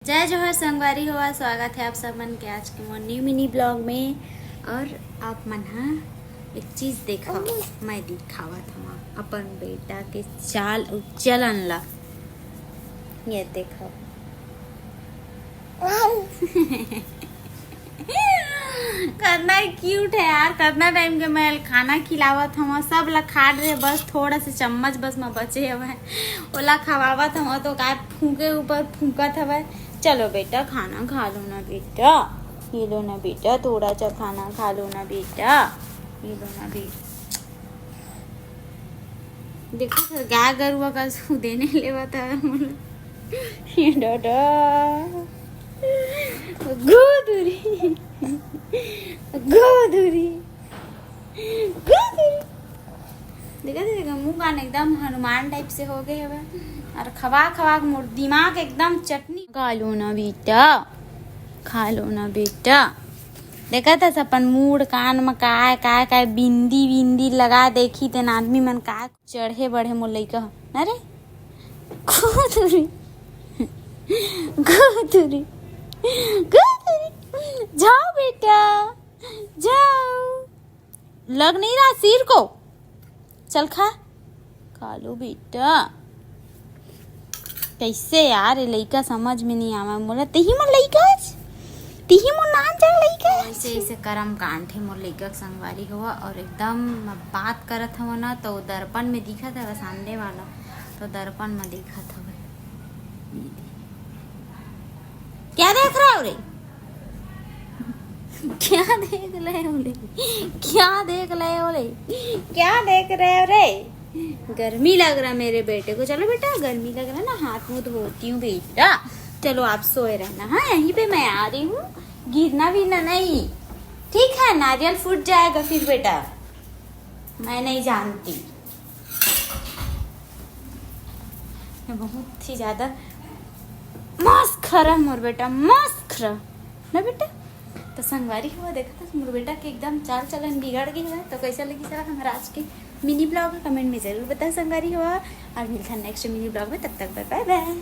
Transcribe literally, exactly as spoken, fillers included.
जय जोहार संगवारी हो, स्वागत है आप सब मन के आज के मोर न्यू मिनी ब्लॉग में। और आप मन हा एक चीज देखो, मैं दिखावत हूँ अपन बेटा के चाल चलन ला। ये देखो कतना क्यूट है यार, कतना टाइम के मैं खाना खिलावत हूँ, सब ला खा रहे, बस थोड़ा से चम्मच बस में बचे हवय, ओला खवावत हूँ तो काय फूके ऊपर फूकत हवय। चलो बेटा खाना खा लो ना बेटा, ये लो ना बेटा, थोड़ा सा खाना खा लो ना बेटा, ये लो ना बेटा। देखो तो गाय गरुआ का सू देने लेवत हवय मोला। ये डोडो। गोदुरी। गोदुरी। गोदुरी। देखा थे, देखा, मुंह कान एकदम हनुमान टाइप से हो गए हवे। और खवा खवा के मोर दिमाग एकदम चटनी। खा लो ना बेटा, खा लो ना बेटा। देखा था अपन मूड़ कान में काय काय काय बिंदी बिंदी लगा देखी तेन आदमी मन काय चढ़े बढ़े मोर लइका ह। अरे खुदुरी, खुदुरी, खुदुरी। जाओ बेटा, जाओ। लग नहीं रहा सिर को, चल खा, खा लो बेटा। कैसे यार, ये लइका समझ में नहीं आवा मोला। तेही मोर लइका आज, तेही मोर नाम जान लइका आज। ऐसे ऐसे करम कांड है मोर लइका के संगवारी हुआ। और एकदम मैं बात करत हूँ ना, तो दर्पण में दिखत है सामने वाला, तो दर्पण में दिखत हवे। क्या देख रहे हो रे? क्या देख रहे हो रे? क्या देख रहे हो रे? क्या देख रहे हो रे? गर्मी लग रहा मेरे बेटे को। चलो बेटा, गर्मी लग रहा ना, हाथ मुंह धोती हूँ बेटा। चलो आप सोए रहना, हाँ, यहीं पे मैं आ रही हूँ, गिरना विरना नहीं, ठीक है? नारियल फूट जाएगा फिर बेटा, मैं नहीं जानती। ये बहुत ही ज्यादा मस्त खरा मोर बेटा, मस्त खरा ना बेटा। तो संगवारी हुआ देखा था मोर बेटा के एकदम चाल चलन बिगड़ गई है। तो कैसा लगी सर हमारा आज के मिनी ब्लॉग, कमेंट में जरूर बताएं संगवारी हुआ। और मिलता है नेक्स्ट मिनी ब्लॉग में, तब तक बाय बाय बाय।